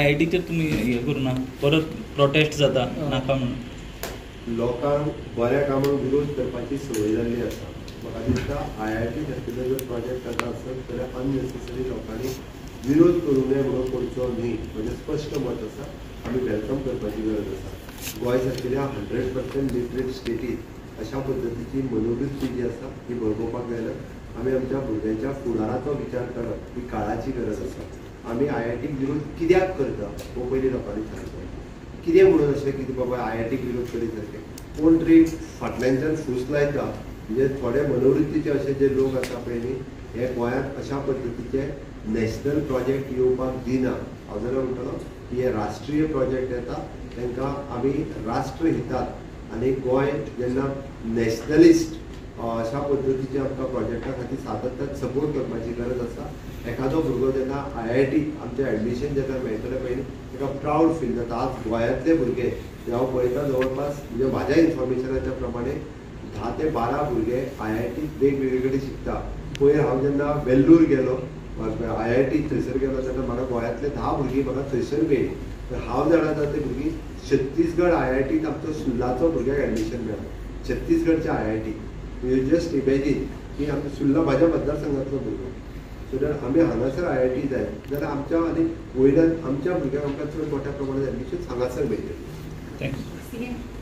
आय-आय-टीचेर तुमी हे करूं ना, परत प्रोटेस्ट जाता नाका म्हणून. लोकांक बऱ्या कामाक विरोध करपाची संवय जाल्ली आसा. म्हाका दिसता आय-आय-टी सारकिल्लो जर प्रोजेक्ट जाता आसत जाल्यार अननेसेसरी लोकांनी विरोध करूं नये म्हणून करचो न्ही, म्हजें स्पश्ट मत आसा. आमी welcome करपाची गरज आसा. गोंय सारकिल्या 100% लिटरेट स्टेटीत अशा पद्दतीची मनोवृत्ती जी आसा ती बळगोवपाक जायना. आमी आमच्या भुरग्यांच्या फुडाराचो विचार करप ही काळाची गरज आसा. आमी आय-आय-टीक विरोध कित्याक करता हो पयलीं लोकांनी थारायलो. कितें म्हणून अशें कितें बाबा आय-आय-टीक विरोध करीत सारकें कोण तरी फाटल्यानच्यान फूस लायता. म्हणजे थोडे मनोवृत्तीचे अशे जे लोक आसा पळय न्ही, हे गोंयांत अशा पद्दतीचे नॅशनल प्रोजेक्ट येवपाक दिना. हांव जाल्यार म्हणटलो की हे राष्ट्रीय प्रोजेक्ट येता तांकां आमी राष्ट्रहितात आनी गोंय जेन्ना नॅशनलिस्ट अशा पद्दतीचे आमकां प्रोजेक्टा खातीर सातत्यान सपोर्ट करपाची गरज आसा. एखादो भुरगो जेन्ना आय-आय-टी आमचें एडमिशन जेन्ना मेळटलें पळय न्ही, ताका प्रावड फील जाता. आज गोंयांतले भुरगे जे हांव पळयता जवळपास, म्हणजे म्हाज्या इन्फॉर्मेशनाच्या प्रमाणे 10 ते 12 भुरगे आय-आय-टी वेगवेगळे कडेन शिकता. पयर हांव जेन्ना वेल्लूर गेलो, आय-आय-टी थंयसर गेलो तेन्ना म्हाका गोंयांतले 10 भुरगीं म्हाका थंयसर मेळ्ळीं. तर हांव जाणा जाता ते भुरगीं छत्तीसगड आय-आय-टीत आमचो सुर्लाचो भुरग्याक एडमिशन मेळ्ळा, छत्तीसगडच्या आय-आय-टी. You just imagine की आमचो सुर्ला म्हाज्या मतदारसंघातलो भुरगो. सो जर आमी हांगासर आय-आय-टी जाय जाल्यार आमच्या आनी वयल्यान आमच्या भुरग्यांक आमकां चड मोठ्या प्रमाणात एडमिशन हांगासर मेळटलें. Thanks.